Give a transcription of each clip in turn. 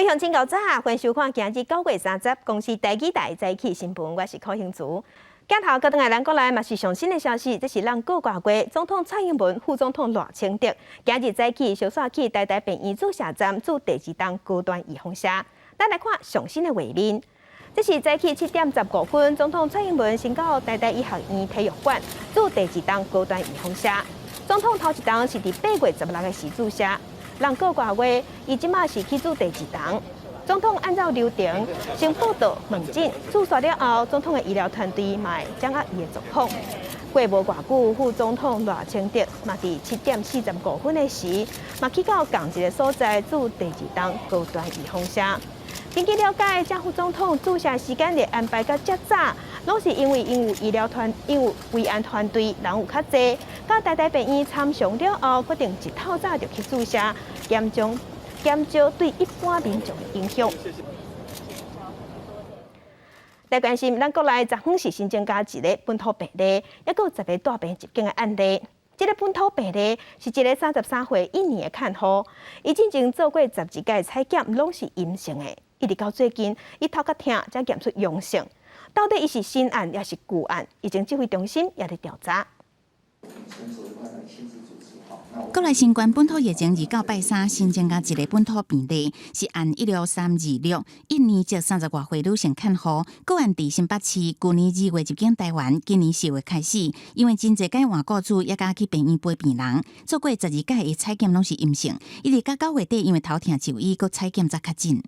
鄉親𠢕早，歡迎收看今日9月30公視台語台早起新聞，我是柯興慈。鏡頭閣轉來咱國內嘛是上新的消息，這是咱國外月總統蔡英文、副總統賴清德今日早起相煞去台大病院注射站注第二針高端預防射。咱來看上新的畫面，這是早起7點15分，總統蔡英文先到台大醫學院體育館注第二針高端預防射。總統頭一針是佇8月16日時注射，人過外月，伊這馬是去注第二針。總統按照流程先報到問診，注射了後，總統的醫療團隊嘛會掌握伊的狀況。過無偌久，副總統賴清德嘛佇7點45分的時，嘛去到仝一个所在注第二針高端預防射。根據了解，這副總統注射時間的安排甲遮早，攏是因為𪜶有醫療團，𪜶有維安團隊人有較濟，佮台大病院參詳了後，決定一透早就去注射，減少對一般民眾的影響。來關心，咱國內昨昏是新增加一个本土病例，抑閣有10个帶病入境的案例。這个本土病例是一个33歲印尼的看護，伊進前做過12擺採檢，攏是陰性的，一直到最近，伊頭殼疼才檢出陽性。到底伊是新案抑是舊案？疫情指揮中心也佇調查。國內新冠本土疫情29拜三新增加一个本土病例，是案16326，印尼籍30外歲女性看護，個案佇新北市，舊年2月入境台灣，今年4月開始，因為真濟擺換雇主，也佮去病院陪病人，做過12擺的採檢攏是陰性，一直到9月底，因為頭疼就醫，閣採檢才確診。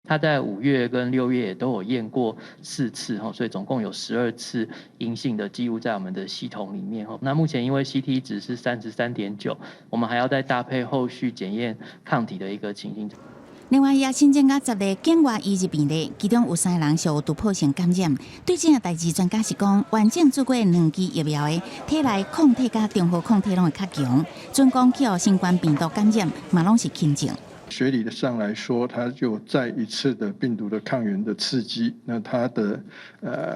他在5月跟6月也都有驗過4次，所以總共有12次陰性的記錄在我們的系統裡面。那目前因為 CT 值是33.9，我們還要再搭配後續檢驗抗體的一個情形。另外，也新增加10个境外移入病例，其中有三个人屬有突破性感染。對這個代誌，專家是講，完整注過兩劑疫苗的體內抗體佮中和抗體攏會較強，準講去予新冠病毒感染嘛攏是輕症。學理上來說，它就再一次的病毒的抗原的刺激，那它的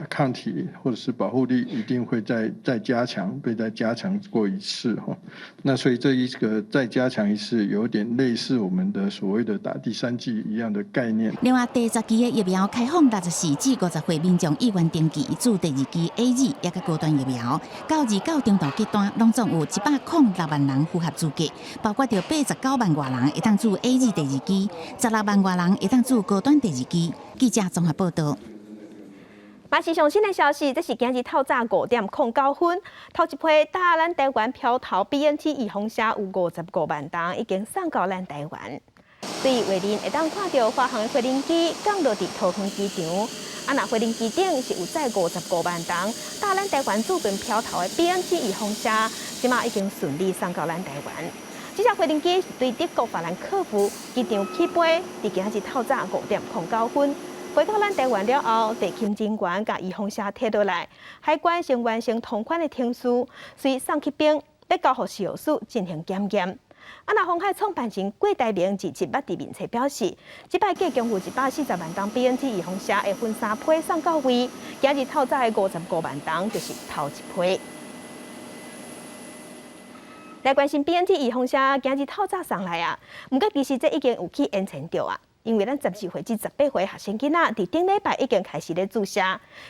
抗體或者是保護力一定會再加強，被再加強過一次哈。那所以這一個再加強一次，有點類似我們的所謂的打第三劑一樣的概念。另外，第10劑的疫苗開放64至50歲民眾意願登記注第二劑 AZ 抑佮高端疫苗，到29中晝結單，攏總有106萬人符合資格，包括著89萬外人會當注 AZ 第二劑，16萬外人會當注高端第二劑。記者綜合報道。嘛是上新的消息，這是今日透早5點09分，頭一批搭咱台灣飄頭 BNT 預防射有55萬針已經送到咱台灣。對畫面會當看著華航的飛行機降落佇桃園機場，啊，若飛行機頂是有載55萬針搭咱台灣主權飄頭的 BNT 預防射，這馬已經順利送到咱台灣。這隻飛行機是對德國法蘭克福機場起飛，佇今日透早5點09分。飛到咱台灣了後，地勤人員共預防射提落來，海關先完成通關的程序，隨送去冰，欲交予食藥署進行檢驗。啊，若鴻海創辦人郭台銘27捌佇面冊表示，這擺計共有140萬針 BNT 預防射會分三批送到位，今日透早的55萬針就是頭一批。來關心 BNT 預防射，今日透早送來啊，毋過其實這已經有去延遲著啊。因為咱12歲至18歲學生囡仔，佇頂禮拜已經開始咧注射，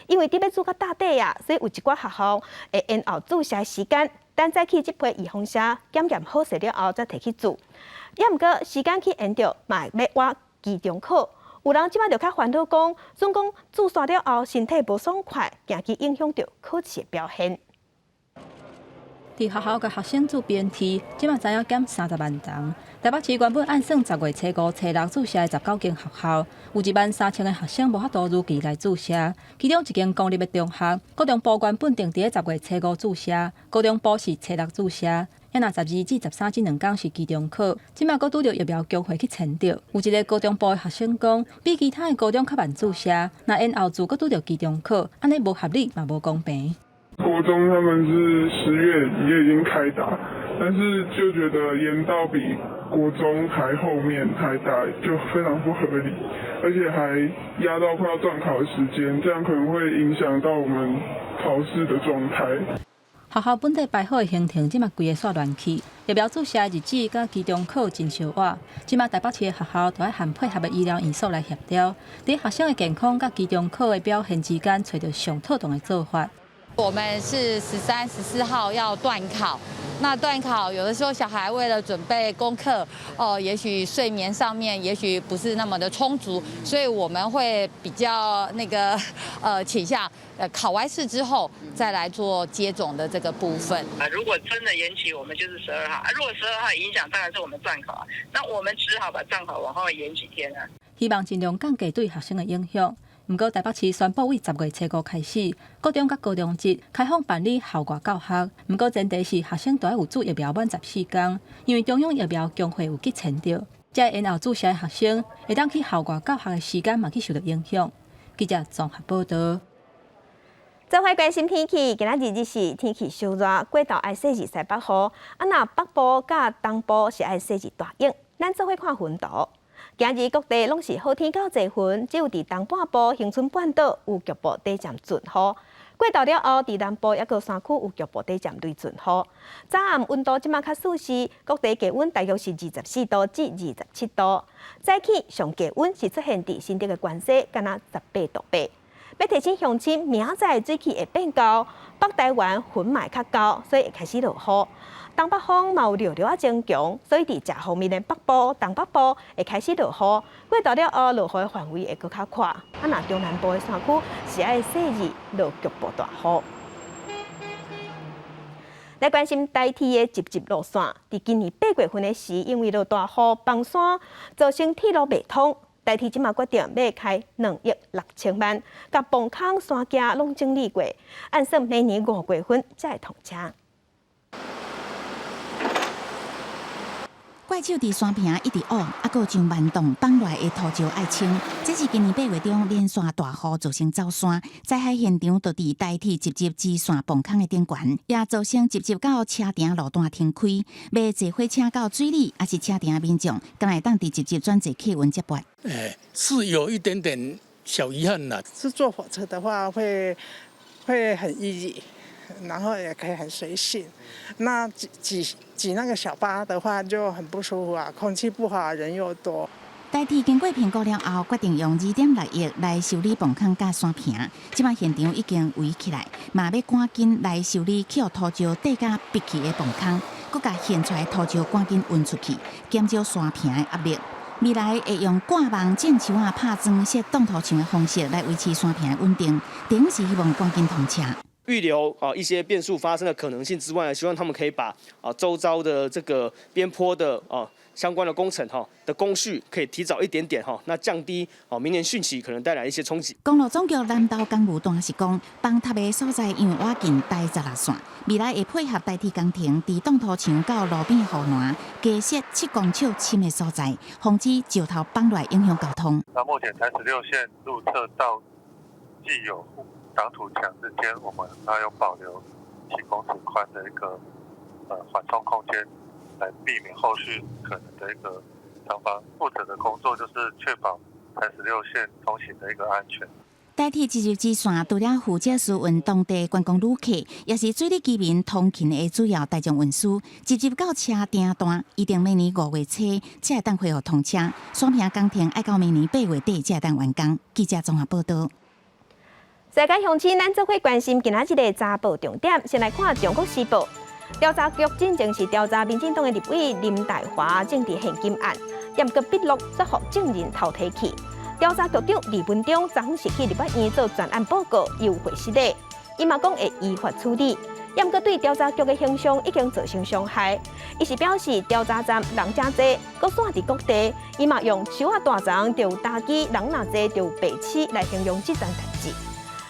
因為佇欲注到搭底啊，所以有一寡學校會延後注射時間，等早起這批預防射檢驗好勢了後，才提去注。也毋過時間去延著，嘛會欲倚期中考。有人這擺就較煩惱講，總講注射了後身體無爽快，驚去影響著考試的表現。佇學校共學生注 BNT，這馬知影減30萬針。台北市原本按算10月初5、初六注射的19間學校，有1萬3千个學生無法度如期來注射。其中一間公立的中學，高中部原本定佇咧10月初5注射，高中部是初六注射。啊若12至13這兩工是期中考，這馬閣拄著疫苗供貨去延著。有一个高中部的學生講，比其他的高中較慢注射，若延後注閣拄著期中考，按呢無合理嘛無公平。國中他們是10月也已經開打，但是就覺得延到比國中還後面才打，就非常不合理，而且還壓到快要段考的時間，這樣可能會影響到我們考試的狀態。學校本底排好的行程，這馬規个煞亂去。疫苗注射的日子佮期中考真相倚，這馬台北市的學校都愛和配合的醫療院所來協調，佇學生的健康佮期中考的表現之間，揣著上妥當的做法。我們是13、14號要段考，那段考有的時候小孩為了準備功課，哦，也許睡眠上面也許不是那麼的充足，所以我們會比較那個傾向，考完試之後再來做接種的這個部分。啊，如果真的延期，我們就是十二號啊。如果十二號影響，當然是我們段考啊。那我們只好把段考往後延幾天啊。希望盡量降低對學生的影響。毋過台北市宣布對10月初五開始，國中佮高中職開放辦理校外教學。毋過前提是學生都愛有注疫苗滿14天，因為中央疫苗供貨有去簽著，這延後注射的學生會當去校外教學的時間嘛去受著影響。記者綜合報導。做伙關心天氣，今仔日日時天氣燒熱，過晝愛細緻西北雨。啊，若北部佮東部是愛細緻大雨。咱做伙看雲圖。今日各地攏是好天到濟雲，只有佇東半部恆春半島有局部短暫陣雨。過晝了後，佇南部抑閣山區有局部短暫雷陣雨。早暗溫度這馬較舒適，各地低溫大約是24度至27度。早起上低溫是出現佇新竹的關西，敢若18.8度。欲提醒鄉親，明仔載水氣會變厚，北台灣雲嘛會較厚，所以會開始落雨。東北風嘛有弱弱仔增強，所以佇食鋒面的北部、東北部會開始落雨。過晝了後，落雨的範圍會閣較闊。啊，若中南部的山區是愛細緻落局部大雨。來關心台鐵的集集路線，佇今年8月份的時，因為落大雨崩山，造成鐵路袂通。台鐵這馬決定欲開2億6千萬，共崩空山徑攏整理過，按算明年5月份才會通車。怪手佇山坪一直挖，猶閣將州洞放落來的土石愛清。這是今年8月中連續大雨造成走山，災害現場就佇台鐵集集支線崩空的頂懸，也造成集集到車埕路段停開，欲坐火車到水里，抑是車埕民眾，敢會當佇集集轉坐客運接駁。欸，是有一點點小遺憾啦。是坐火車的話會很 easy，然後也可以很隨性。那擠擠擠那個小巴的話就很不舒服啊，空氣不好，人又多。台鐵經過評估了後，決定用2.6億來修理崩空佮山坪。這擺現場已經圍起來，嘛欲趕緊來修理予土石硩甲閉去的崩空，閣共現出來土石趕緊運出去，減少山坪的壓力。未來會用掛網種樹仔拍樁設擋土牆的方式來維持山坪的穩定，等於是希望趕緊通車。預留啊一些變數發生的可能性之外，希望他們可以把啊周遭的這個邊坡的啊相關的工程哈的工序可以提早一點點哈，那降低哦明年汛期可能帶來一些衝擊。公路總局南投工務段是講，崩塌的所在因為倚近台16線，未來會配合台鐵工程，佇擋土牆到路邊護欄加設7公尺深的所在，防止石頭崩落來影響交通。那目前台16線路側到既有擋土牆之間，我們還有保留7公尺寬的一個緩衝空間，來避免後續可能的一個雙方負責的工作，就是確保台16線通行的一個安全。台鐵集集支線除了負責輸運當地觀光旅客，也是水里居民通勤的主要大眾運輸。集集到車埕段，預定明年5月初才會當恢復通車。山坪工程愛到明年8月底才會當完工。記者綜合報導。世界鄉親，咱做伙關心今仔日的早報重點。先來看《中國時報》，調查局進前是調查民進黨的立委林岱樺政治獻金案，毋過筆錄說服證人偷提去。調查局長李文忠昨昏是去立法院做專案報告，有會失禮，伊嘛講會依法處理。毋過對調查局的形象已經造成傷害。伊是表示調查站人誠濟，閣散佇各地，伊嘛用樹仔大叢就有焦雞，人若濟就有白痴來形容這樁代誌。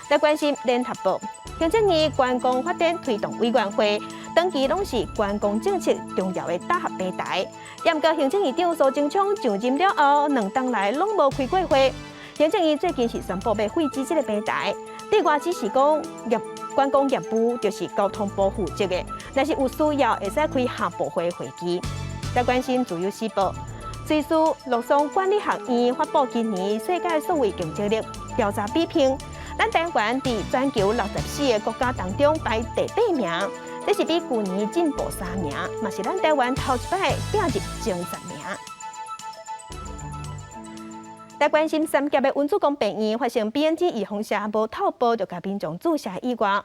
來關心聯合報，行政院觀光發展推動委員會，長期攏是觀光政策重要的打合平台。毋過行政院長蘇貞昌上任了後，2冬來攏無開過會。行政院最近是宣布欲廢止這個平台，對外只是講業觀光業務就是交通部負責的，若是有需要會使開跨部會會議。來關心自由時報，瑞士洛桑管理學院發布今年世界數位競爭力調查比評。咱台灣佇全球64個國家當中排第八名，這是比舊年進步三名，嘛是咱台灣頭一擺併入前十名。來關心三峽的溫主公病院發生 BNT 預防射無透報，就共民眾注射意外。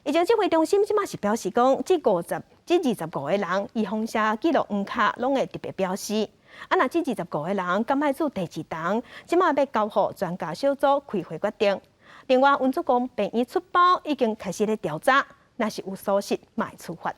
疫情指揮中心這馬是表示講，這25個人預防射記錄黃卡攏會特別標示。啊，若這25個人敢愛注第二針，這馬欲交予專家小組開會決定。另外，溫主公病院出包已經開始咧調查，若是有疏失，嘛會處罰。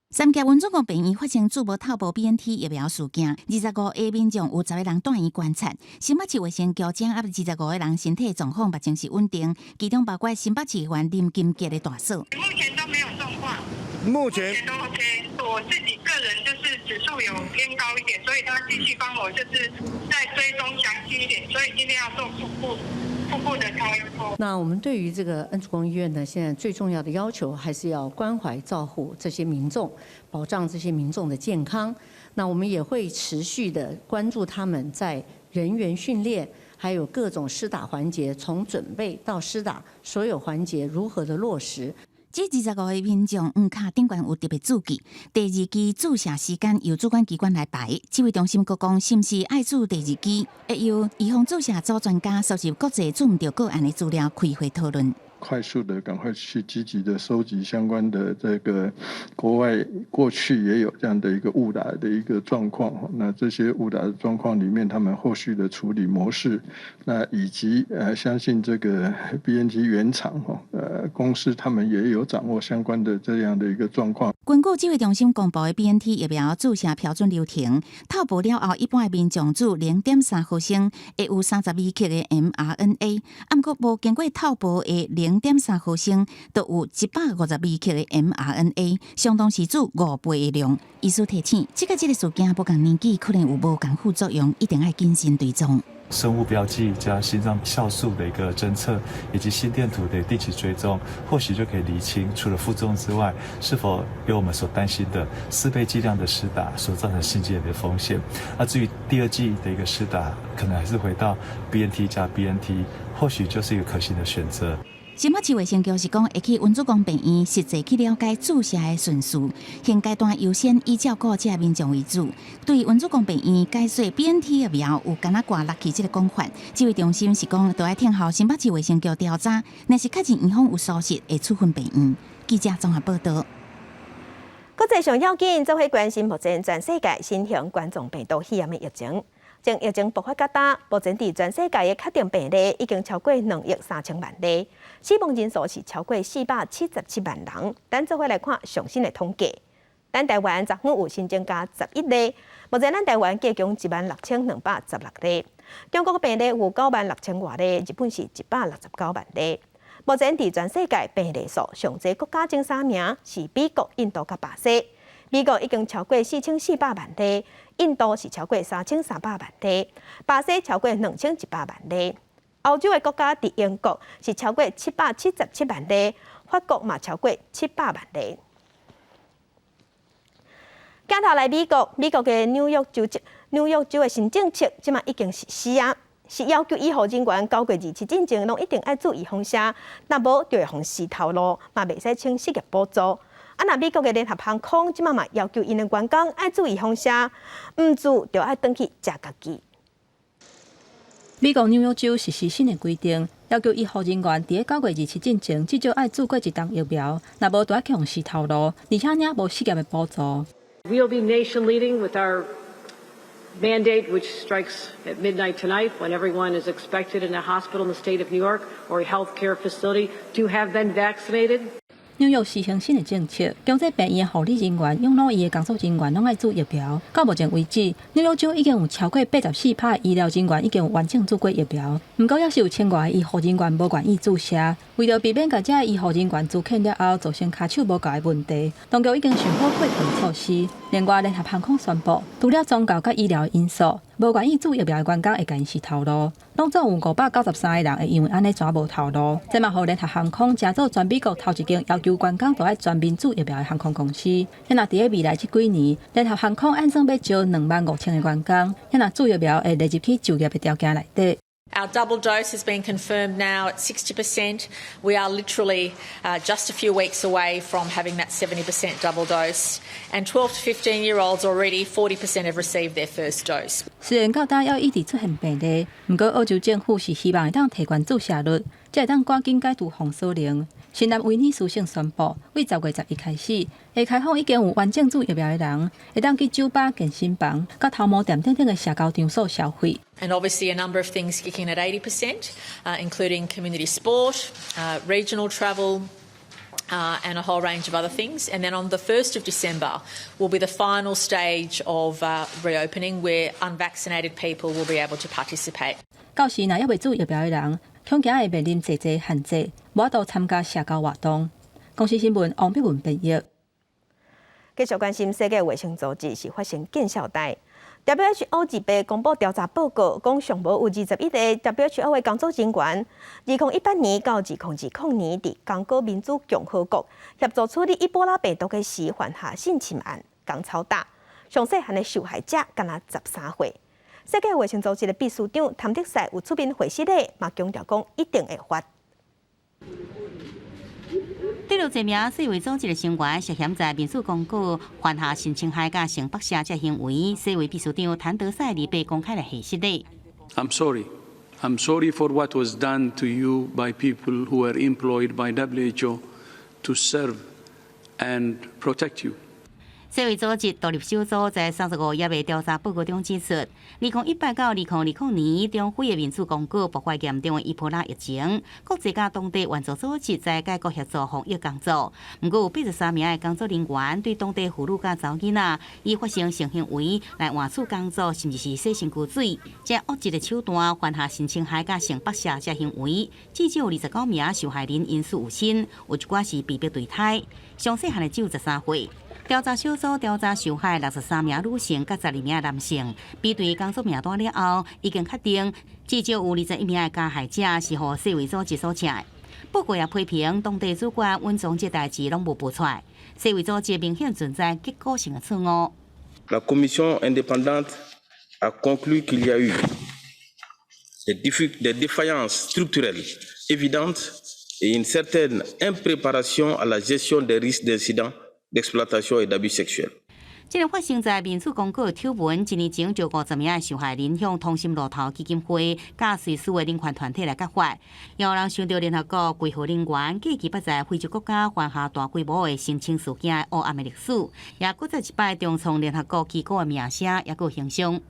三峽溫主公病院發生注無透報 BNT 疫苗事件，25個民眾有10個人住院觀察。新北市衛生局掌握25個人身體狀況目前是穩定，其中包括新北市議員林金杰的大嫂。目前都沒有狀況，目前都 OK。我自己個人就是指數有偏高一點，所以他繼續幫我就是再追蹤詳細一點，所以今天要做腹部的超音波。那我們對於這個恩主公醫院呢，現在最重要的要求還是要關懷照護這些民眾，保障這些民眾的健康。那我們也會持續的關注他們在人員訓練，還有各種施打環節，從準備到施打所有環節如何的落實。這25個民眾黃卡頂懸有特別註記，第二劑注射時間由主管機關來排。指揮中心閣講，是毋是愛注第二劑，會由預防注射組專家收集國際注毋著個案的資料，開會討論。快速的趕快去積極的收集相關的這個國外過去也有這樣的一個誤打的一個狀況，那這些誤打的狀況裡面，他們後續的處理模式，那以及相信這個 BNT 原廠公司，他們也有掌握相關的這樣的一個狀況。根據指揮中心公布的 BNT 疫苗注射標準流程，透報了後，一般的民眾注0.3毫升，會有30微克的 mRNA，毋過無經過透報的0.3毫升，就有150微克的 mRNA，相當是注5倍的量。醫師提醒，這個事件無仝年紀可能有無仝副作用，一定愛謹慎追蹤。生物標記加心臟酵素的一個偵測，以及心電圖的定期追蹤，或許就可以釐清，除了副作用之外，是否有我們所擔心的4倍劑量的施打所造成心肌炎的風險。那至於第二劑的一個施打，可能還是回到 BNT 加 BNT，或許就是一個可行的選擇。新北市衛生局是講，會去溫主公病院實際去了解注射的順序，現階段優先以照顧這民眾為主。對溫主公病院解說 BNT 疫苗有敢若掛落去這個講法，指揮中心是講，著愛聽候新北市衛生局調查，若是確認院方有疏失，會處分病院。記者綜合報道。國際上要緊，做伙關心目前全世界新型冠狀病毒肺炎的疫情。從疫情爆發到今，目前佇全世界的確定病例已經超過2億3千萬例，死亡人數是超過477萬人。咱做伙來看上新的統計，咱台灣昨昏有新增加11例，目前咱台灣計共16,216例。中國病例有9萬6千外例，日本是169萬例。目前佇全世界病例數上濟國家前三名是美國、印度佮巴西。美國已經超過4400萬例，印度是超過3300萬例，巴西超過2100萬例。歐洲的國家佇英國是超過777萬例，法國嘛超過700萬例。鏡頭來美國，美國的紐約州的新政策，這馬已經實施啊，是要求醫護人員9月27進前攏一定愛注預防射，若無就會予死頭路，嘛袂使請失業補助。啊，若美國的聯合航空這馬嘛要求𪜶的員工愛注預防射，毋注就愛轉去食家己。美國紐約州實施新的規定，要求醫護人員佇9月27進前至少愛注過一針疫苗，若無就愛去予死頭路，而且領無失業的補助。 We'll be nation leading with our mandate, which strikes at midnight tonight, when everyone is expected in a hospital in the state of New York or a healthcare facility to have been vaccinated. 紐約實行新的政策，強制病院的護理人員、養老院的工作人員攏愛注疫苗。到目前為止，紐約州已經有超過84%的醫療人員已經有完整注過疫苗。毋過，猶是有千外个醫護人員無願意注射。為著避免共這醫護人員資遣了後造成跤手無夠的問題，當局已經想好配套措施。另外，聯合航空宣布，除了宗教佮醫療因素，無願意注疫苗的員工會共𪜶死頭路。攏總有593個人會因為按呢轉無頭路。這嘛予聯合航空成做全美國頭一間要求員工都愛全面注疫苗的航空公司。若佇咧未來這幾年，聯合航空按算欲招2萬5千个員工，若注疫苗會列入去就業的條件內底。Our double dose has been confirmed now at 60%. We are literally just a few weeks away from having that 70% double dose. And 12 to 15 year olds already, 40% have received their first dose. 雖然到今猶一直出現病例，毋過澳洲政府是希望會當提懸注射率，才會當趕緊解除封鎖令。新南威爾斯省宣布，對10月11開始，會開放已經有完整注疫苗的人，會當去酒吧、健身房、佮頭毛店等等的社交場所消費。 And obviously a number of things kicking at 80%, including community sport, regional travel, and a whole range of other things. And then on the 1st of December will be the final stage of reopening where unvaccinated people will be able to participate. 到時若猶未注疫苗的人，恐驚會面臨濟濟限制，無法度參加社交活動。公視新聞王碧文編譯。繼續關心世界衛生組織是發生見笑代。WHO 二八公布調查報告，講上無有21個 WHO 的工作人員，2018年到2020年，佇剛果民主共和國協助處理伊波拉病毒的時，犯下性侵案、共操打。上細漢的受害者敢若13歲。世界衛生組織的秘書長譚德塞有出面回釋咧，嘛強調講一定會罰。對著這名世衛組織的成員涉嫌在民主剛果犯下性侵害佮性剝削這行為，世衛秘書長譚德塞二八公開來解釋咧。 I'm sorry. I'm sorry for what was done to you by people who were employed by WHO to serve and protect you. 世衛組織獨立小組在35頁的調查報告中指出，2018到2020年中非的民主剛果爆發嚴重的伊波拉疫情，國際佮當地援助組織在該國協助防疫工作。毋過有83名的工作人員對當地婦女佮查某囡仔以發生性行為來換取工作，甚至是洗身軀水，這惡質的手段犯下性侵害佮性剝削這行為，至少29名受害人因此有身，有一寡是被迫墮胎，上細漢的只有13歲。調查小組調查受害63名女性佮12名男性，比對工作名單了後，已經確定至少有21名的加害者是予世衛組織所請的。報告也批評當地主管隱藏這代誌攏無報出來，世衛組織明顯存在結構性的錯誤。 La commission indépendante a conclu qu'il y a eu des défaillances structurelles évidentes et une certaine impréparation à la gestion des risques d'incidents d'exploitation et d'abus sexuels。這個發生在民主剛果醜聞，一年前就50名的受害人向同心路頭基金會佮瑞士的人權團體來揭發，有人想著聯合國維和人員過去捌在非洲國家犯下大規模的性侵事件的黑暗的歷史，也閣再一擺重創聯合國機構的名聲，抑閣形象。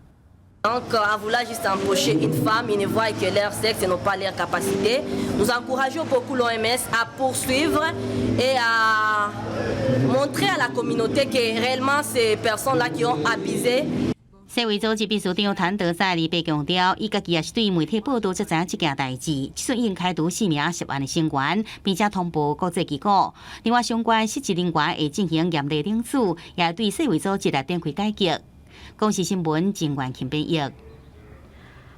Donc, en voulant juste embaucher une femme, ils ne voient que leur sexe et non pas leur capacité. Nous encourageons beaucoup l'OMS à poursuivre et à montrer à la communauté que réellement ces personnes-là qui ont abusé. 世衛組織秘書長譚德塞二八強調，伊家己也是對媒體報導才知影這件代誌，這陣已經開除四名涉案的成員，並且通報國際機構。另外，相關失職人員會進行嚴厲懲處，也對世衛組織來展開改革。公視新聞鄭元慶編譯。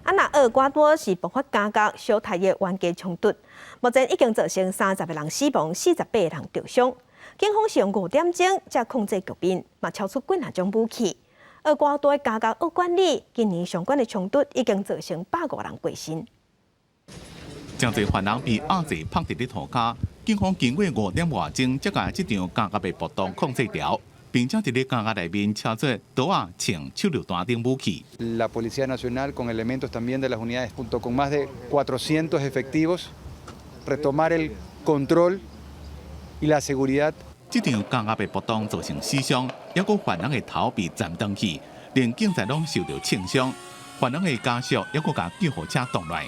啊，那厄瓜多是爆發監獄相殺的冤家衝突，目前已經造成30個人死亡，48個人受傷。警方是用5點鐘才控制局面，嘛抄出幾若種武器。厄瓜多的監獄惡管理，今年相關的衝突已經造成150人過身。真濟犯人被壓制縛佇咧塗跤，警方經過5點外鐘，才共這場監獄的暴動控制牢。並且佇咧監獄內面抄出刀仔、槍、手榴彈等武器。 La Policía Nacional con elementos también de las unidades, junto con más de 400 efectivos, retomar el control y la seguridad。這場監獄的暴動造成死傷，抑閣犯人的頭被斬斷去，連警察攏受著槍傷。犯人的家屬抑閣共救護車擋來。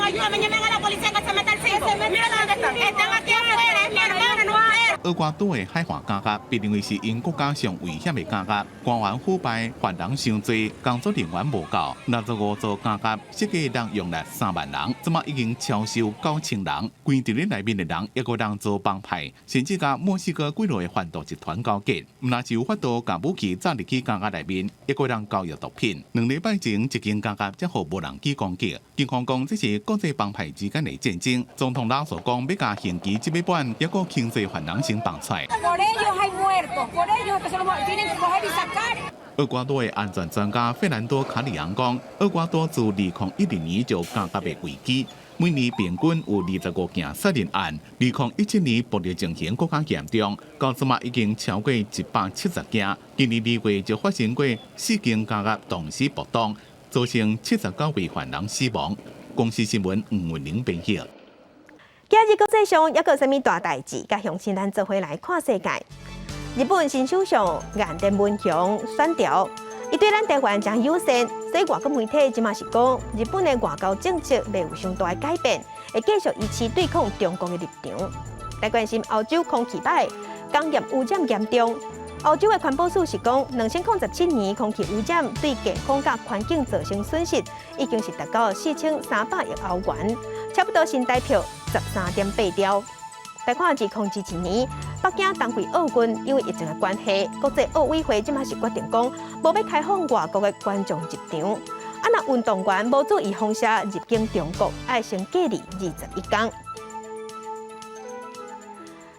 Ayúdame, llamen a la policía que se meta el cinco. Mira dónde están. Están aquí afuera, es mi hermana, no es. 厄瓜多的海岸監獄被認為是𪜶國家上危險的監獄，官員腐敗，犯人傷濟，工作人員無夠。65座監獄設計能容納3萬人，這馬已經超收9000人。關佇咧內面的人，抑閣通組幫派，甚至佮墨西哥幾落的販毒集團勾結。毋但是有法度共武器炸入去監獄內面，抑閣通交易毒品。2禮拜前，一間監獄才予無人機攻擊，警方講這是國際幫派之間的戰爭。總統拉索講欲共刑期這尾滿，抑閣輕罪犯人先放出來。厄瓜多的安全專家費蘭多卡里昂講，厄瓜多自2010年就家鴨的危機，每年平均有25件殺人案。2017年暴力情形閣較嚴重，到這馬已經超過170件。今年2月就發生過四間家鴨同時暴動，造成79位犯人死亡。公視新聞吳文玲編譯。今日國際上猶閣有啥物大代誌？佮鄉親咱做伙來看世界。日本新首相岸田文雄選調，伊對咱台灣誠友善，所以外國媒體這馬是講，日本的外交政策袂有傷大的改變，會繼續維持對抗中國的立場。來關心歐洲空氣歹，工業污染嚴重。歐洲的環保署是講，2017年空氣污染對健康佮環境造成損失，已經是達到4300億歐元，差不多新台票13.8兆。來看2021年，北京冬季奧運因為疫情的關係，國際奧委會這馬是決定講，無欲開放外國的觀眾入場。啊，若運動員無注意風險入境中國，愛先隔離21天。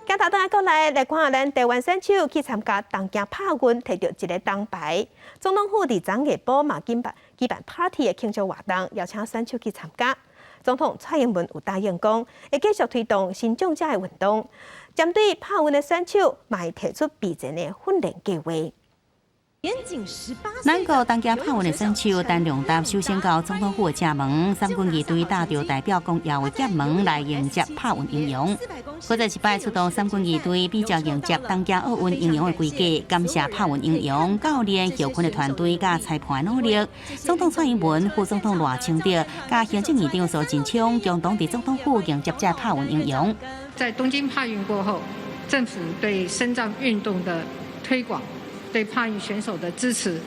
鏡頭轉來國內來看，咱台灣選手去參加東京帕運，提著一个銅牌。總統府佇昨下晡嘛舉辦 party 的慶祝活動，邀請選手去參加。總統蔡英文有答應講，會繼續推動身障者的運動。針對帕運的選手，嘛會提出備戰的訓練計劃。咱國東京帕運的選手陳亮達首先到總統府的正門，三軍儀隊帶著代表光耀的劍門來迎接帕運英雄。閣再一擺出動三軍儀隊，比較迎接東京奧運英雄的規格，感謝帕運英雄教練、後勤的團隊佮裁判努力。總統蔡英文、副總統賴清德、佮行政院長蘇貞昌共同佇總統府迎接這帕運英雄。在東京帕運過後，政府對身障運動的推廣，對帕運選手的支持，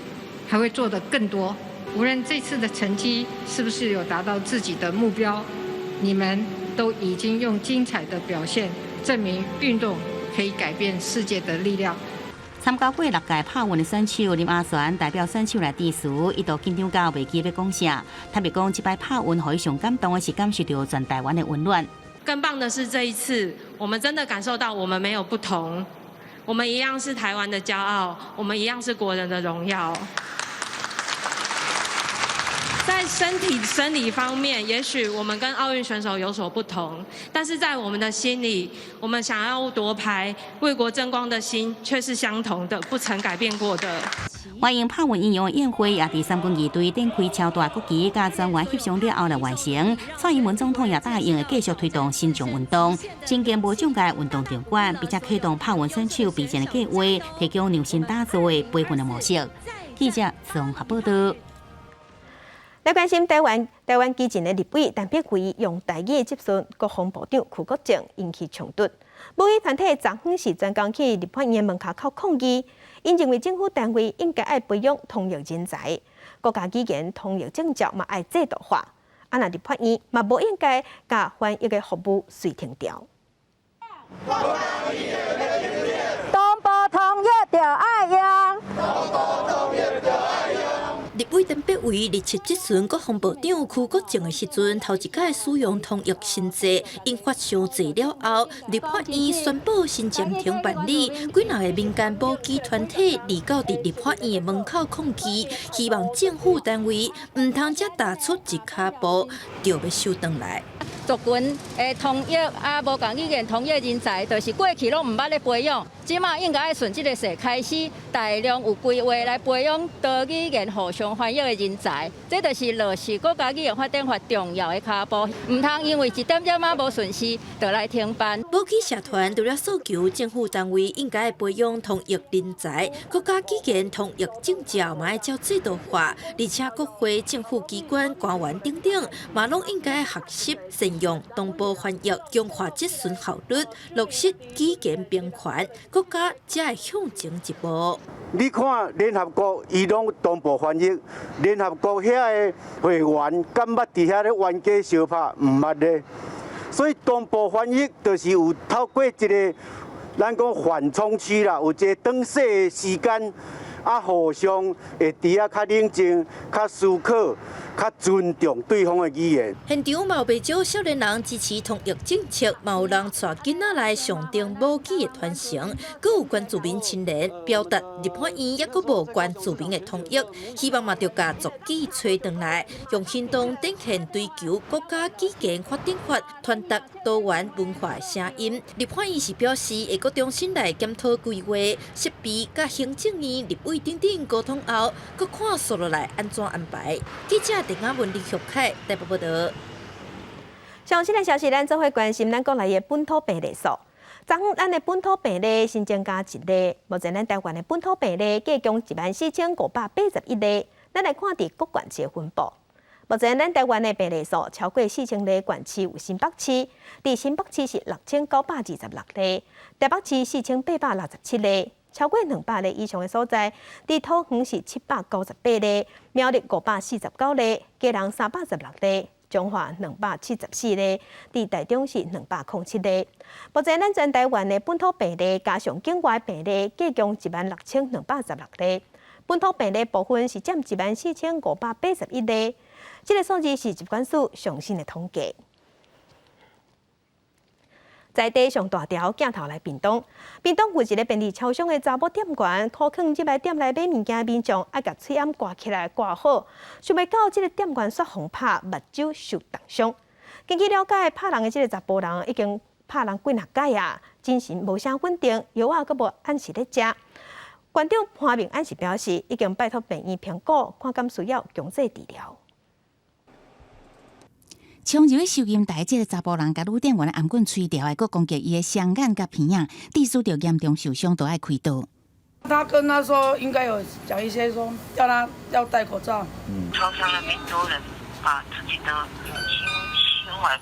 還會做得更多。無論這次的成績是不是有達到自己的目標，你們都已經用精彩的表現證明運動可以改變世界的力量。參加過六屆帕運的選手林阿璇代表選手來致辭，一度緊張到袂記欲講啥。特別講，這擺帕運予伊上感動的是感受著全台灣的溫暖。更棒的是這一次，我們真的感受到我們沒有不同。我們一樣是台灣的驕傲，我們一樣是國人的榮耀。在身體生理方面，也許我們跟奧運選手有所不同，但是在我們的心裡，我們想要奪牌、為國爭光的心卻是相同的，不曾改變過的。歡迎帕運英雄宴會也佇三軍儀隊展開超大國旗，佮專員翕相了後來完成。蔡英文總統也答應會繼續推動身障運動，增建無障礙運動場館，並且啟動帕運選手備戰的計劃，提供量身打造的培訓的模式。記者綜合報道。來關心台灣，台灣基進的立委陳柏惟用台語質詢國防部長邱國正，引起衝突。母語團體昨昏是專工去立法院門跤口抗議，𪜶認為政府單位應該愛培養通譯人才，國家語言通譯證照嘛愛制度化。啊，若立法院嘛無應該共翻譯的服務隨停調。同步通譯著愛用。立委陳柏惟日前質詢國防部長邱國正的時陣，頭一擺使用通譯新制，引發傷濟了後，立法院宣布先暫停辦理，幾若個民間母語團體離到佇立法院的門口抗議，希望政府單位毋通才踏出一跤步，就欲收轉來。族群的通譯啊，無仝語言通譯人才，就是過去攏毋捌咧培養，這馬應該愛順這个勢開始，大量有規劃來培養多語言互相翻譯的人才，這就是落實國家語言發展法重要的跤步，毋通因為一點點仔無順勢，就來停辦。母語社團除了訴求政府單位應該培養通譯人才，國家語言通譯證照嘛愛照制度化，而且國會、政府機關官員等等，嘛攏應該學習善用同步翻譯，強化質詢效率，落實語言平權，國家才會向前一步。你看聯合國，伊攏同步翻譯，聯合國遐个會員敢捌佇遐咧冤家相拍？毋捌咧。所以同步翻譯就是有透過一個咱講緩衝區啦，有一個轉勢的時間，啊，互相會佇遐較冷靜、較思考、較尊重對方的語言。現場嘛有袂少少年人支持統一政策，嘛有人帶囡仔來象徵母語的傳承，閣有關注民青年表達立法院猶閣無關注民的統一，希望嘛著共族語揣轉來，用行動展現追求國家語言發展法，傳達多元文化的聲音。立法院是表示會閣重新來檢討規劃、設備，佮行政院、立委等等溝通後，閣看紲落來按怎安排。記者鄧亞文、李玉凱台北報導。上新的消息，咱做伙關心咱國內的本土病例數。昨昏咱的本土病例新增加一例，目前咱台灣的本土病例計共14,581例。咱來看佇各縣市的分布。目前咱台灣的病例數超過4000例，縣市有新北市，佇新北市是6926例，台北市4867例。超過200例以上的所在，佇桃園是798例，苗栗549例，基隆316例，彰化274例，佇台中是207例。目前咱全台灣的本土病例加上境外病例，計共16,216例。本土病例部分是佔14,581例，這個數字是疾管署上新的統計。在地上大條鏡頭來屏東，屏東有一个便利超商的查某店員，苦勸入來店內買物件的民眾，愛共喙罨掛起來掛好，想袂到這个店員煞予拍，目睭受重傷。根據了解，拍人的這个查埔人已經拍人幾若擺啊，精神無啥穩定，藥仔閣無按時咧食。館長潘明安是表示，已經拜託病院評估，看敢需要強制治療。衝入去收銀台，這个查埔人共女店員的頷棍吹掉的，閣攻擊伊的雙眼佮鼻仔，致使著嚴重受傷，都愛開刀。他跟他說應該有講一些說，叫他要戴口罩。超商那邊多人把自己的心心懷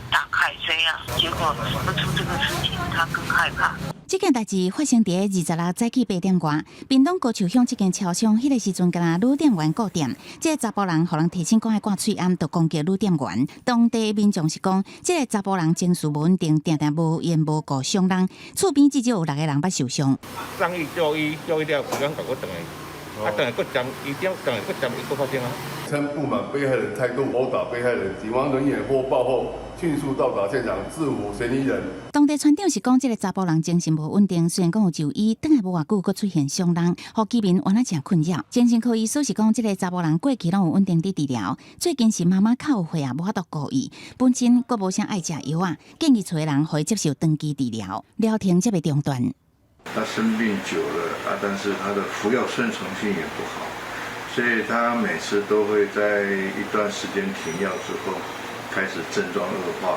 打開這樣，結果出這個事情，他更害怕。這件代誌發生佇26早起8點外，屏東高樹鄉這間超商，彼个時陣敢若女店員顧店，這个查埔人予人提醒講愛掛喙罨，就攻擊女店員。當地民眾是講，這个查埔人情緒無穩定，定定無緣無故傷人，厝邊至少有六個人捌受傷。送伊就醫，就醫了，規工閣轉來，啊，轉來閣針，醫點轉來閣針，伊閣發生啊。稱不滿被害人態度，毆打被害人，警方人員獲報後迅速到達現場制服嫌疑人。當地村長是講，這个查埔人精神無穩定，雖然講有就醫，轉來無偌久，閣出現傷人，予居民原來誠困擾。精神科醫師是講，這个查埔人過去攏有穩定佇治療，最近是媽媽較有歲啊，無法度顧伊，本身閣無啥愛食藥仔，建議厝的人予伊接受長期治療，療程才袂中斷。他生病久了啊，但是他的服藥順從性也不好，所以他每次都會在一段時間停藥之後，開始症狀惡化，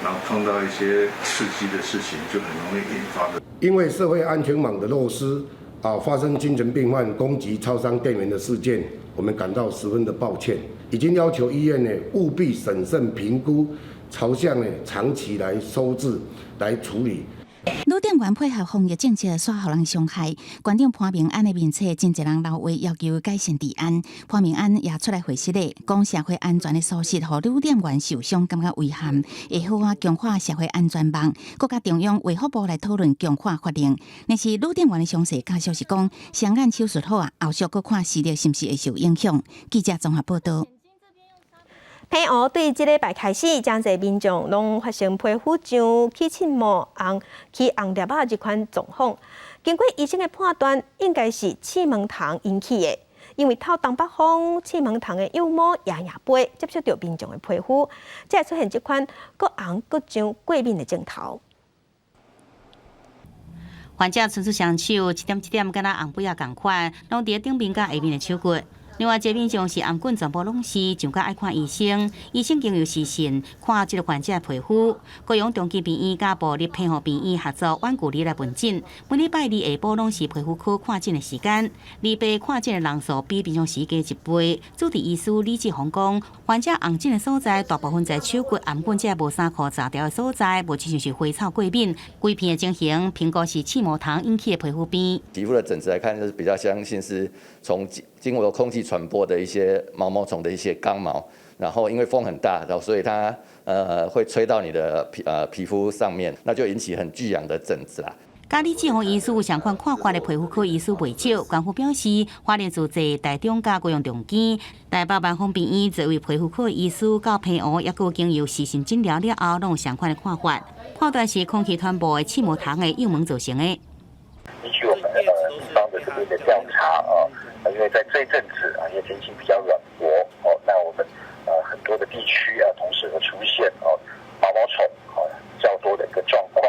然後碰到一些刺激的事情，就很容易引發的。因為社會安全網的漏失，啊，發生精神病患攻擊超商店員的事件，我們感到十分的抱歉，已經要求醫院呢務必審慎評估，朝向呢長期來收治來處理。女店員配合防疫政策，煞予人傷害。館長潘明安的面冊，真濟人留話要求改善治安。潘明安也出來回釋咧，講社會安全的疏失，予女店員受傷，感覺遺憾。會好好強化社會安全網，閣佮中央衛福部來討論強化法令。但是女店員的傷勢家屬是講，雙眼手術好啊，後續閣看視力是毋是會受影響。記者綜合報導。澎湖對這禮拜開始，誠濟民眾攏發生皮膚癢、起刺毛、紅、起紅粒仔這款狀況。經過醫生的判斷，應該是刺毛蟲引起的，因為透東北風，刺毛蟲的幼毛搖搖飛，接觸著民眾的皮膚，才會出現這款閣紅閣癢過敏的症頭。患者伸出雙手，一點一點，敢若紅飛仔仝款，攏佇頂面佮下面的手骨。另外，這民眾是頷頸全部攏是，上較愛看醫生。醫生經由視訊看這个患者的皮膚。高雄長庚病院佮部立澎湖病院合作遠距離來問診。每禮拜二下晡攏是皮膚科看診的時間。二八看診的人數比平常時加一倍。主治醫師李志宏講，患者紅疹的所在大部分在手骨、頷頸這無衫褲雜條的所在，無親像是花草過敏。規片的情形，評估是刺毛蟲引起的皮膚病。皮膚的疹子來看，就是比較相信是從經過空氣傳播的一些毛毛蟲的一些剛毛，然後因為風很大，然後所以它會吹到你的皮膚上面，那就引起很劇癢的疹子啦。佮李志宏醫師有相款看法的皮膚科醫師袂少。官府表示，花蓮自濟、台中佮高雄中墘、台北萬芳病院這位皮膚科醫師到澎湖，抑閣經由視訊診療了後，攏有相款的看法。判斷是空氣傳播的刺毛蟲的幼蚊造成的。依據我們地方的這邊的調查啊，因為在這一陣子啊，因為天氣比較暖和哦，那我們很多的地區啊，同時會出現哦毛毛蟲哦較多的一個狀況。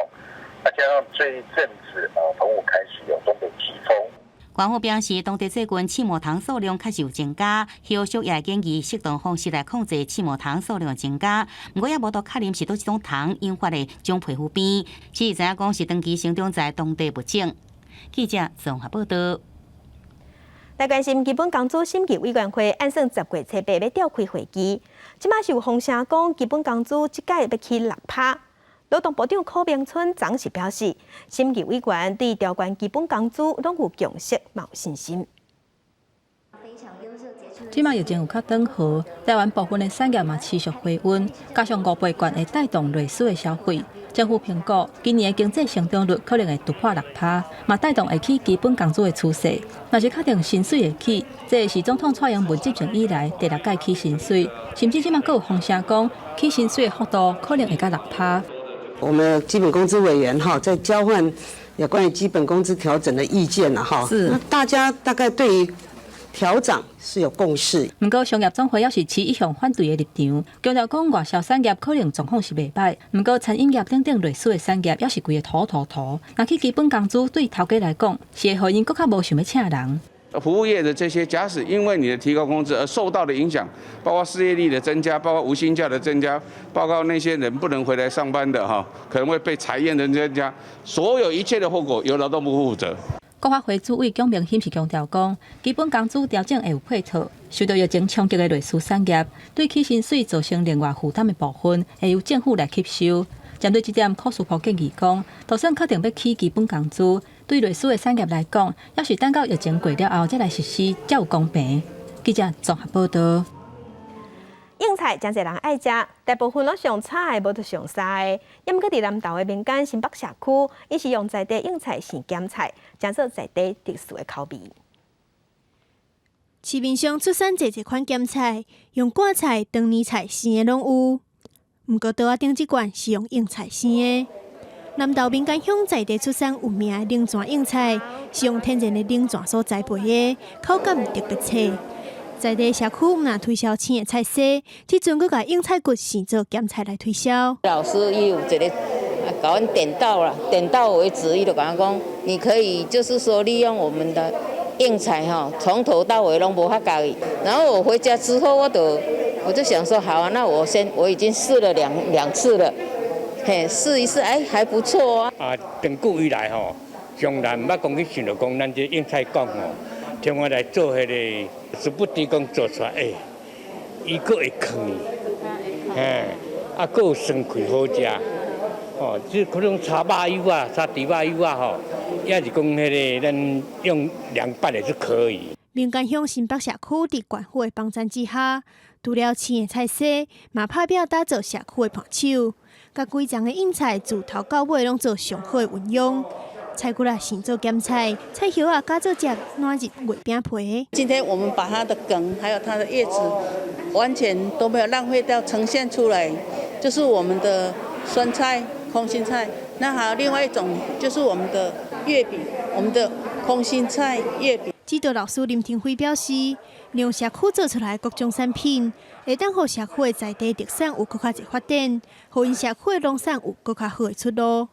那加上這一陣子啊，澎湖開始有東北季風。官府表示，當地最近刺毛蟲數量確實有增加，後續也會建議適當方式來控制刺毛蟲數量的增加。毋過也無得確認是佗一種蟲引發的這種皮膚病，只是知影講是長期生長在當地物種。記者綜合報道。來關心基本工資審議委員會按算10月初八欲召開會議，這馬是有風聲講基本工資這屆欲起6%。勞動部長柯明春昨是表示，審議委員對調懸基本工資攏有共識，嘛有信心。這馬疫情有較轉好，台灣部分的產業嘛持續回溫，加上五倍券會帶動類似的消費。政府評估今年的經濟成長率可能會突破6%，嘛帶動會起基本工資的趨勢。若是確定薪水會起，這是總統蔡英文執政以來第六屆起薪水，甚至這馬閣有風聲講起薪水的幅度可能會到6%。我們基本工資委員哈在交換有關於基本工資調整的意見啦哈，是，那大家大概對於調漲是有共識。毋過商業總會猶是持一向反對的立場，強調講外銷產業可能狀況是袂䆀，毋過餐飲業等等類似的產業猶是規个塗塗塗。若起基本工資對頭家來講，是會予𪜶閣較無想欲請人。服務業的這些，假使因為你的提高工資而受到的影響，包括失業率的增加，包括無薪假的增加，包括那些人不能回來上班的哈，可能會被裁員的增加，所有一切的後果由勞動部負責。國發會主委蔣明欣是強調講，基本工資調整會有配套，受到疫情衝擊的類似產業，對起薪水造成另外負擔的部分，會由政府來吸收。針對這點，柯書埔建議講，就算確定欲起基本工資，對類似的產業來講，猶是等到疫情過了後才來實施，才有公平。記者綜合報道。蕹菜誠濟人愛食，大部分攏上炒的，無就上沙的。毋過佇南投的民間新北社區，𪜶是用在地蕹菜生鹹菜，成做在地特殊的口味。市面上出產濟濟款鹹菜，用掛菜、長年菜生的攏有。毋過桌仔頂這罐是用蕹菜生的。南投民間鄉在地出產有名的冷泉蕹菜，是用天然的冷泉所栽培的，口感特別脆。在地社區毋但推銷生的菜蒔，這陣閣共蕹菜骨生做鹹菜來推銷。老師伊有一个共阮點到啦，點到為止，伊就共阮講，你可以就是說利用我們的蕹菜吼，從頭到尾攏無法教伊。然後我回家之後，我就想說，好啊，那我先我已經試了兩次了，嘿，試一試，哎，還不錯啊。啊，長久以來吼，從來毋捌講去想著講，咱這蕹菜講吼，從我來做彼个，殊不知講做出來，欸，伊閣會囥，嘿，啊，閣有酸氣好食，哦，這可能炒肉油啊，炒豬肉油啊，吼，抑是講彼个咱用涼拌的是可以。民間鄉新北社區佇縣府的幫贊之下，除了生的菜蒔，嘛拍拚打造社區的伴手，共規叢的蕹菜自頭到尾攏做上好的運用。菜骨仔生做鹹菜，菜葉仔加做汁暖熱月餅皮。今天我們把它的梗還有它的葉子，完全都沒有浪費掉，呈現出來，就是我們的酸菜、空心菜。那還有另外一種，就是我們的月餅，我們的空心菜月餅。指導老師林廷輝表示，利用社區做出來各種產品，會當予社區的在地特產有閣較濟發展，予𪜶社區的農產有閣較好的出路。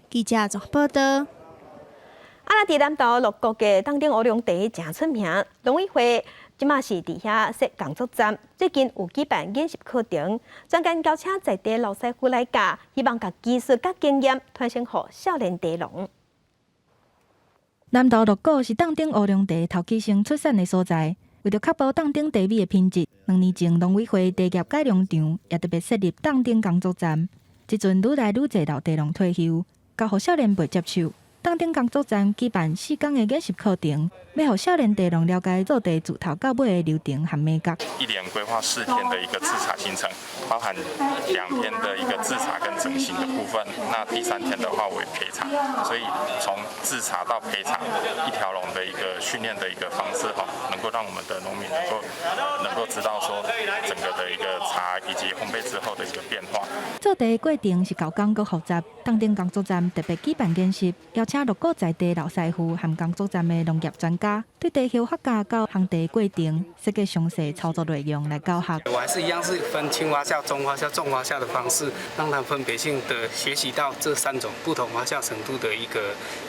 記者綜合報道。啊，若佇南投鹿谷的凍頂烏龍茶誠出名，農委會這馬是佇遐設工作站，最近有舉辦研習課程，專工邀請在地老師傅來教，希望共技術佮經驗傳承予少年茶農。南投鹿谷是凍頂烏龍茶頭起先出產的所在，為著確保凍頂茶米的品質，2年前農委會茶葉改良場也特別設立凍頂工作站。這陣愈來愈濟老茶農退休，交予少年輩接手。凍頂工作站舉辦4工的研習課程，欲予少年茶農了解做茶自頭到尾的流程和眉角。一連規劃4天的一個製茶行程，包含2天的一個製茶跟整形的部分，那第三天的話為焙茶，所以從製茶到焙茶一條龍的一個訓練的一個方式，哈，能夠讓我們的農民能夠知道說整個的一個茶以及烘焙之後的一個變化。做茶的過程是厚工閣複雜，凍頂工作站特別舉辦研習，邀請鹿谷在地老師傅和工作站的農業專家，對茶葉發酵到烘茶過程設計詳細操作內容來教學。我還是一樣是分輕發酵、中發酵、重發酵的方式，讓他們分別性的學習到這三種不同發酵程度的一個，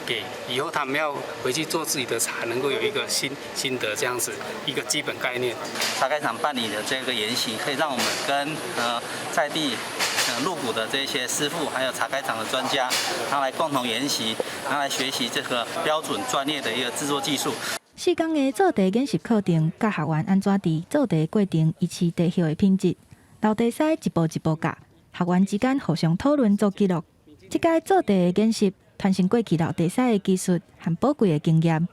給以後他們要回去做自己的茶，能夠有一個心得這樣子一個基本概念。茶改場辦理的這個研習，可以讓我們跟在地鹿谷的這些師傅，還有茶改場的專家，他來共同研習，然後來學習這個標準專業的一個製作技術。 4工的做茶研習課程，教學員按怎佇做茶過程維持茶葉的品質。老茶師一步一步教，學員之間互相討論做記錄。這屆做茶的研習傳承過去老茶師的技術和寶貴的經驗，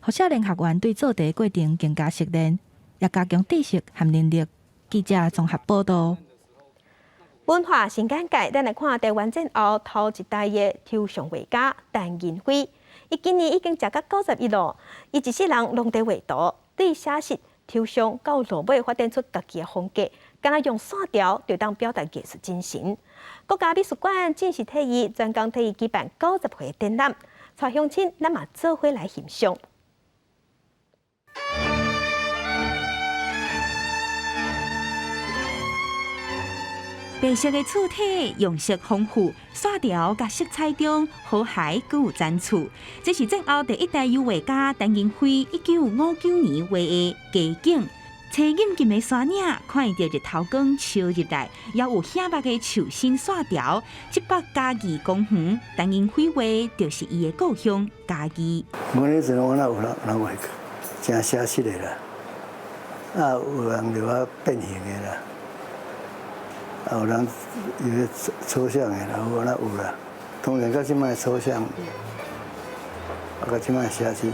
予少年學員對做茶過程更加熟練，也加強知識和能力。記者綜合報道。文化新簡介，咱來看台灣戰後頭一代的抽象畫家陳銀輝，伊今年已經食甲91咯。伊一世人攏佇畫圖，對寫實、抽象到落尾發展出家己的風格，敢若用線條就當表達藝術精神。國家美術館正式替伊專工替伊舉辦90歲展覽，帶鄉親咱嘛做伙來欣賞。白色的柱體，用色豐富，線條佮色彩中和諧，閣有層次。這是戰後第一代油畫家陳銀輝1959年畫的街景。青金金的山嶺，看著日頭光照入來，猶有顯目的樹身線條。這幅嘉義公園，陳銀輝畫就是伊的故鄉嘉義。我彼陣我哪有人畫真寫實的啦，啊有人就較變形的啦。啊，有人有抽象的啦，有哪有啦。當然，佮這擺抽象，啊，佮這擺寫實，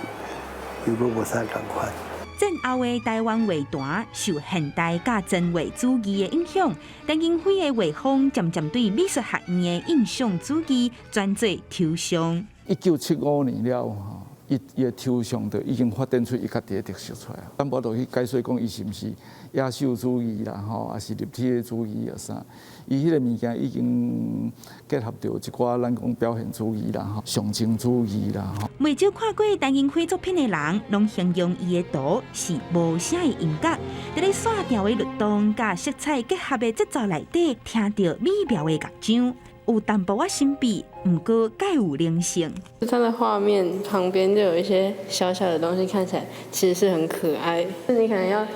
又閣無啥仝款。戰後的台灣畫壇受現代佮前衛主義的影響，陳銀輝的畫風漸漸對美術學院的印象主義轉做抽象。1975年了後，伊的抽象就已經發展出伊家己的特色出來。咱無度去解說講伊是毋是野獸主義啦，吼，抑是立體的主義啊啥。伊彼個物件已經結合著一寡咱講表現主義啦，吼，象徵主義啦，吼。袂少看過陳銀輝作品的人，攏形容伊的圖是無聲的音樂，佇咧線條的律動佮色彩結合的節奏內底，聽著美妙的樂章，有淡薄仔神秘，毋過蓋有靈性。它的畫面旁邊就有一些小小的東西，看起來其實是很可愛。你可能要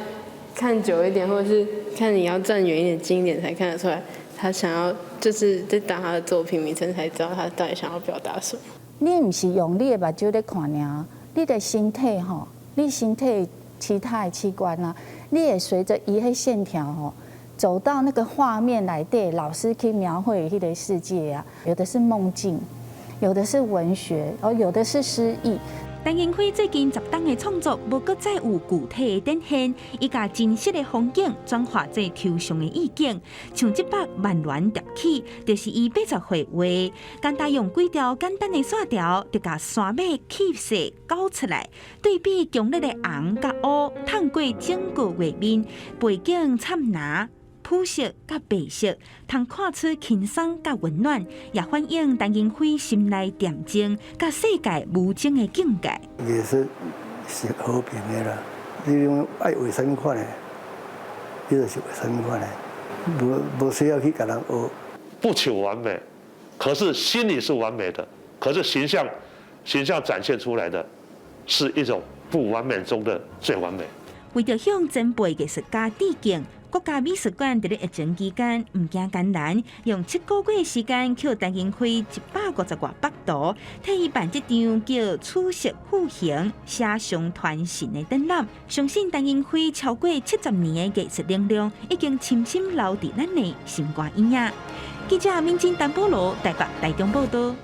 看久一點，或者是看你要站遠一點、近一點，才看得出來。他想要就是在打他的作品名稱，才知道他到底想要表達什麼。你毋是用你的目睭咧看爾，你的身體吼，你身體其他的器官啊，你會隨著伊彼線條吼，走到那個畫面內底，老師去描繪彼個世界啊，有的是夢境，有的是文學，哦，有的是詩意。陳銀輝最近10冬的創作，無閣再有具體的展現，伊共真實的風景轉化做抽象的意境，像這幅萬巒疊起，就是伊80歲畫，簡單用幾條簡單的線條，就共山脈氣勢勾出來，對比強烈的紅佮烏，透過整個畫面背景摻藍、膚色佮白色，通看出輕鬆佮溫暖，也反映陳銀輝心內恬靜佮世界無情的境界。藝術是和平的啦，你講愛畫啥物款的，你就是畫啥物款的，無需要去共人學。不求完美，可是心裡是完美的，可是形象展現出來的，是一種不完美中的最完美。為著向前輩藝術家致敬，國家美術館佇咧疫情期間毋驚艱難，用7個月時間，抾陳銀輝150外幅圖，替伊辦這場叫《取色賦形寫象傳神》的展覽。相信陳銀輝超過70年的藝術能量，已經深深留佇咱的心肝耳仔。記者民進丹波羅台北台中報道。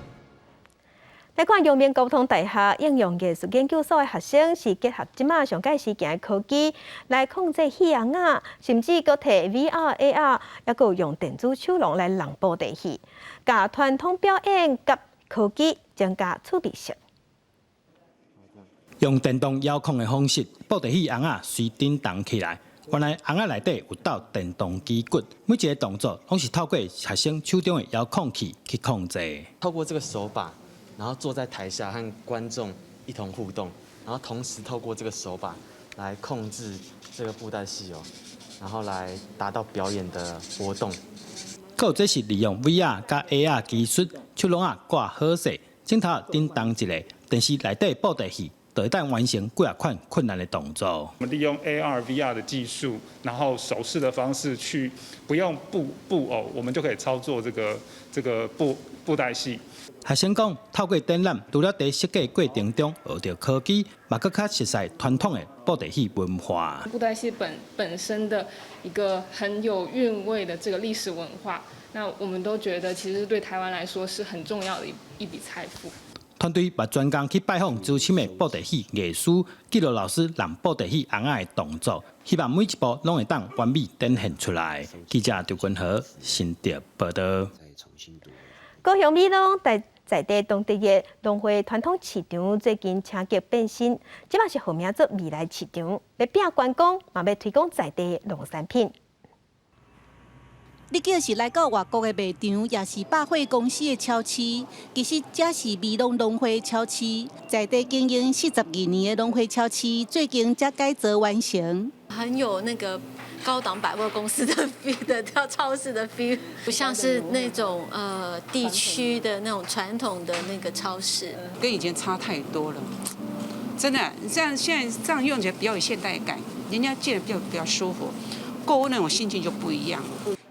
來看陽明交通大學應用藝術研究所的學生是結合這馬上蓋時行的科技來控制戲尪仔，甚至閣提 VR、AR，抑閣用電子手廊來弄布袋戲，共傳統表演佮科技增加趣味性。用電動遙控的方式，布袋戲尪仔隨振動起來。原來尪仔內底有鬥電動機骨，每一個動作攏是透過學生手中的遙控器去控制。透過這個手把，然後坐在台下和觀眾一同互動，然後同時透過這個手把來控制這個布袋戲哦，然後來達到表演的活動。閣有這是利用 VR 佮 AR 技術，手攏仔掛好勢，鏡頭振動一下，電視內底布袋戲就會當完成幾仔款困難的動作。我們利用 AR、VR 的技術，然後手勢的方式去，不用布偶，我們就可以操作這個布袋戲。學生講，透過展覽，除了佇設計過程中學著科技，嘛閣較熟悉傳統的布袋戲文化。布袋戲本身的一個很有韻味的這個歷史文化，那我們都覺得其實對台灣來說是很重要的一筆財富。團隊嘛專工去拜訪資深的布袋戲藝師，記錄老師弄布袋戲尪仔的動作，希望每一步攏會當完美展現出來。記者劉君和新竹報導。高雄美濃在地當地的農會傳統市場最近升級變身，這馬是號名做未來市場，欲拼觀光，嘛欲推廣在地農產品。你叫是來到外國的賣場，抑是百貨公司的超市，其實這是美濃農會超市，在地經營42年的農會超市，最近才改造完成。很有那個高檔百貨公司的 feel 的超市的 feel，不像是那種地區的那種傳統的那個超市，跟以前差太多了，真的，這樣現在這樣用起來比較有現代感，人家進來比較舒服，購物那種心情就不一樣。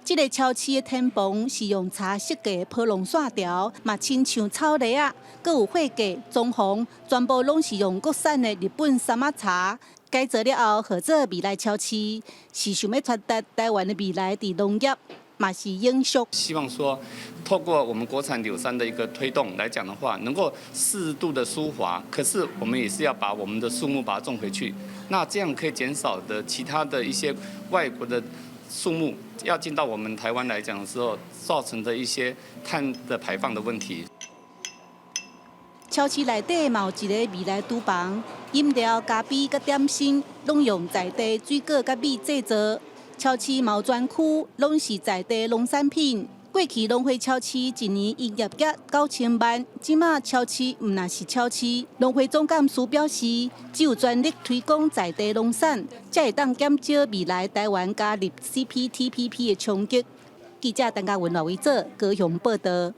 這個超市的天棚是用茶設計的波浪線條，嘛親像草籬仔，閣有貨架、裝潢，全部攏是用國產的日本三仔茶。改造了後，號做未來超市，是想欲傳達台灣的未來佇農業，嘛是永續。希望說，透過我們國產柳杉的一個推動來講的話，能夠適度的疏伐，可是我們也是要把我們的樹木把它種回去，那這樣可以減少的其他的一些外國的樹木要進到我們台灣來講的時候，造成的一些碳的排放的問題。超市內底嘛有一个未來廚房，飲料、咖啡佮點心攏用在地水果佮米製造。超市嘛有專區，攏是在地農產品。過去農會超市一年營業額9000萬，這馬超市毋但是超市。農會總幹事表示，只有全力推廣在地農產，才會當減少未來台灣加入 CPTPP 的衝擊。記者陳嘉文、羅維祖高雄報導。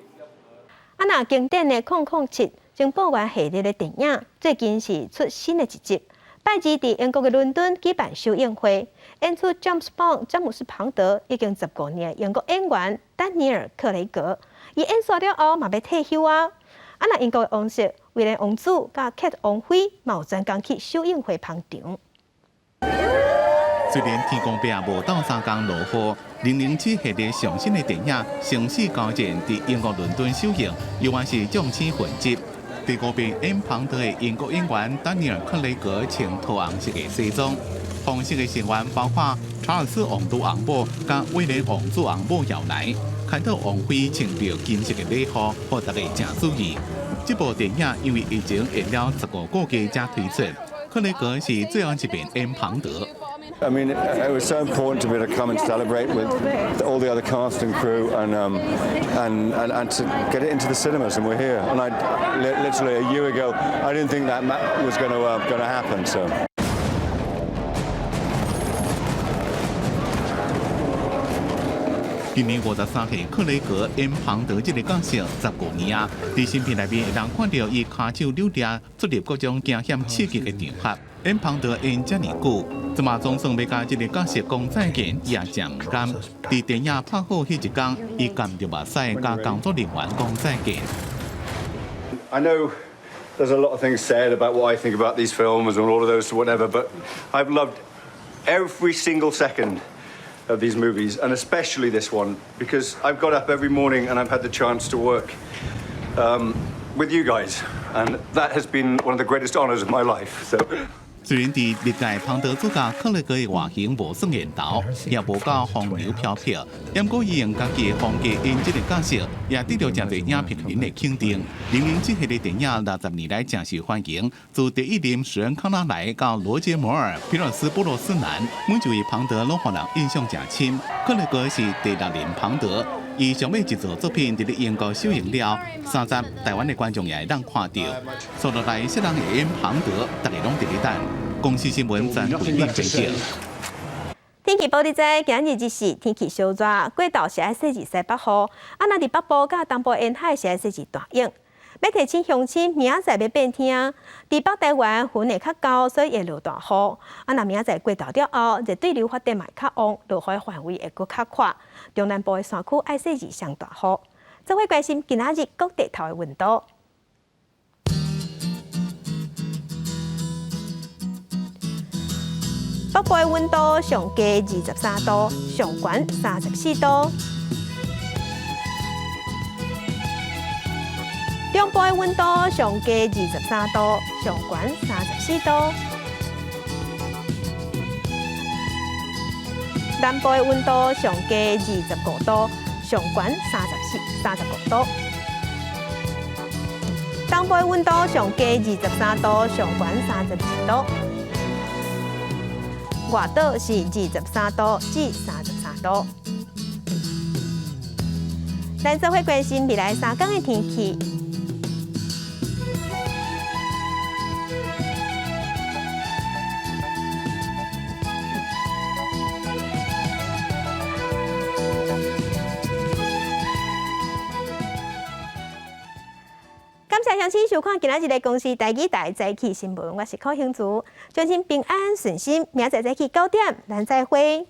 啊，若經典的007情報員系列的電影，最近是出新的一集。拜二佇英國的倫敦舉辦首映會，演出詹姆斯邦詹姆斯龐德已經15年的英國演員丹尼爾克雷格，伊演煞了後嘛欲退休啊。啊，若英國的王室威廉王子佮凱特王妃嘛有專工去首映會捧場。雖然天公伯無鬥相共落雨，007系列上新的電影《生死交戰》佇英國倫敦首映，猶原是眾星雲集。第五遍演龐德的英國演員丹尼爾·克雷格穿桃紅色的西裝，皇室的成員包括查爾斯王子翁某佮威廉王子翁某也來，看到王妃穿著金色的禮服，予大家誠注意。這部電影因為疫情延了15個月才推出，克雷格是最後一遍演龐德。 I mean, it was so important to be able to come and celebrate with all the other cast and crew and to get it into the cinemas, and we're here. And I literally a year ago, I didn't think that was going to happen. So. 今年53歲，克雷格演龐德這个角色15年啊，佇新片內面會當看著伊跤手扭掠出入各種驚險刺激的場合。演龐德演遮爾久，這馬總算欲佮這个角色講再見，也誠毋甘。佇電影拍好彼一工，伊含著目屎佮工作人員講再見。 I know there's a lot of things said about what I think about these films and all of those whatever, but I've loved every single second of these movies, and especially this one, because I've got up every morning and I've had the chance to work with you guys. And that has been one of the greatest honors of my life. So. 雖然佇歷屆龐德主角克雷格的外形無算緣投，也無夠風流飄飄，毋過伊用家己的風格演這个角色，也得著誠濟影評人的肯定。零零七系列電影60年來誠受歡迎，自第一任史恩康納萊到羅傑摩爾、皮爾斯布羅斯南，每一位龐德攏予人印象誠深。克雷格是第六任龐德。伊上尾一部作品佇咧英國首映了，30台灣的觀眾也會當看著。接落來，啥人會演龐德，大家攏佇咧等。公視新聞曾慧敏報道。天氣報你知，今日日時天氣燒熱，過晝是愛小心西北雨，啊，若佇北部佮東部沿海是愛小心大湧。欲提醒鄉親，明仔載欲變天，佇北台灣雲會較厚，所以會落大雨。啊，若明仔載過晝了後，熱對流發展嘛會較旺，落雨的範圍會閣較闊。中南部的山區愛小心上大雨。做伙關心今仔日各地頭的溫度。北部的溫度上低23度，上懸34度。中部的溫度上低23度，上懸34度。南部的溫度上低25度，上懸35度。東部的溫度上低23度，上懸32度。外島是23度至33度。咱做伙關心未來三天的天氣。感謝鄉親收看今仔日的公視台語台早起新聞，我是柯興竹，祝您平安順心，明仔載早起9點，咱再會。